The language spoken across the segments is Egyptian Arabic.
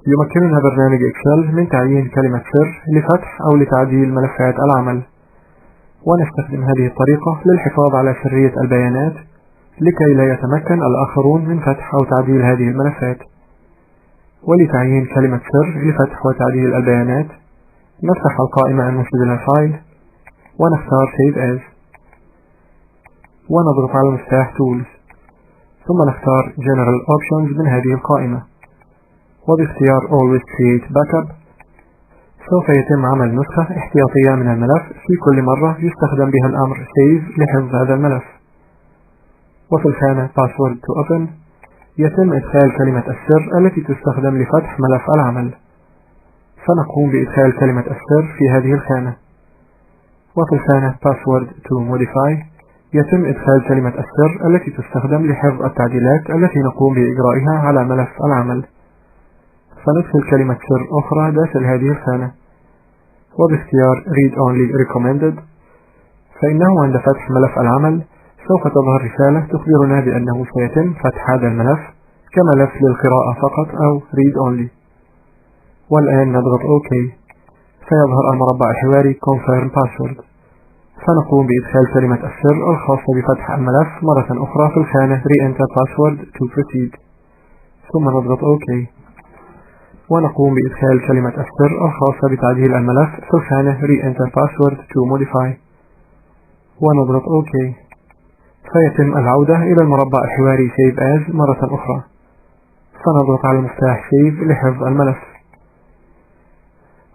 يمكننا برنامج إكسل من تعيين كلمة سر لفتح أو لتعديل ملفات العمل، ونستخدم هذه الطريقة للحفاظ على سرية البيانات لكي لا يتمكن الآخرون من فتح أو تعديل هذه الملفات. ولتعيين كلمة سر لفتح وتعديل البيانات نفتح القائمة المسجلة File ونختار Save As ونضغط على مفتاح Tools، ثم نختار General Options من هذه القائمة، وباختيار Always Create Backup سوف يتم عمل نسخة احتياطية من الملف في كل مرة يستخدم بها الأمر Save لحفظ هذا الملف. وفي الخانة Password to Open يتم إدخال كلمة السر التي تستخدم لفتح ملف العمل، فنقوم بإدخال كلمة السر في هذه الخانة. وفي الخانة Password to Modify يتم إدخال كلمة السر التي تستخدم لحفظ التعديلات التي نقوم بإجرائها على ملف العمل، فندخل كلمة سر أخرى داخل هذه الخانة. وباختيار Read Only Recommended فإنه عند فتح ملف العمل سوف تظهر رسالة تخبرنا بأنه سيتم فتح هذا الملف كملف للقراءة فقط أو Read Only. والآن نضغط OK، فيظهر المربع الحواري Confirm Password، فنقوم بإدخال كلمة السر الخاصة بفتح الملف مرة أخرى في الخانة Re-enter Password to Proceed، ثم نضغط OK، ونقوم بإدخال كلمة السر الخاصة بتعديل الملف في الخانة Re-enter Password to Modify ونضغط OK، فيتم العودة إلى المربع الحواري Save As مرة أخرى، فنضغط على المفتاح Save لحفظ الملف.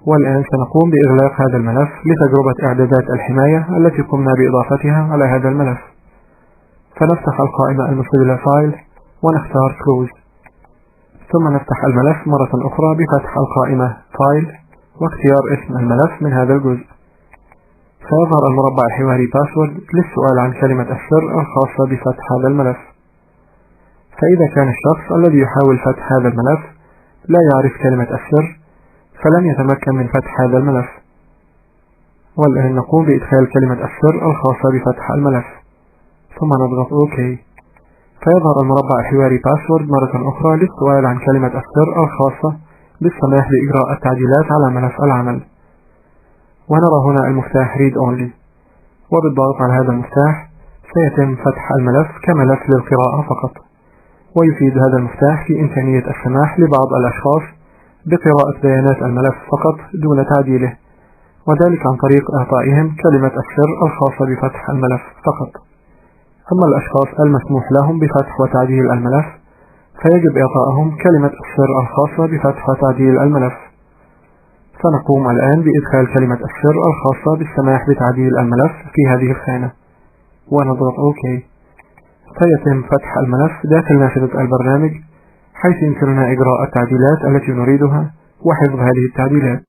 والآن سنقوم بإغلاق هذا الملف لتجربة إعدادات الحماية التي قمنا بإضافتها على هذا الملف، فنفتح القائمة المسجلة File ونختار Close، ثم نفتح الملف مرة أخرى بفتح القائمة File واختيار اسم الملف من هذا الجزء. سيظهر المربع الحواري Password للسؤال عن كلمة السر الخاصة بفتح هذا الملف. فإذا كان الشخص الذي يحاول فتح هذا الملف لا يعرف كلمة السر فلن يتمكن من فتح هذا الملف. والآن نقوم بإدخال كلمة السر الخاصة بفتح الملف، ثم نضغط OK، فيظهر المربع الحواري Password مرة أخرى للسؤال عن كلمة السر الخاصة بالسماح بإجراء التعديلات على ملف العمل. ونرى هنا المفتاح Read Only، وبالضغط على هذا المفتاح سيتم فتح الملف كملف للقراءة فقط. ويفيد هذا المفتاح في إمكانية السماح لبعض الأشخاص بقراءة بيانات الملف فقط دون تعديله، وذلك عن طريق إعطائهم كلمة السر الخاصة بفتح الملف فقط. أما الأشخاص المسموح لهم بفتح وتعديل الملف فيجب إعطائهم كلمة السر الخاصة بفتح وتعديل الملف. سنقوم الآن بإدخال كلمة السر الخاصة بالسماح بتعديل الملف في هذه الخانة ونضغط OK، فيتم فتح الملف داخل نافذة البرنامج حيث يمكننا إجراء التعديلات التي نريدها وحفظ هذه التعديلات.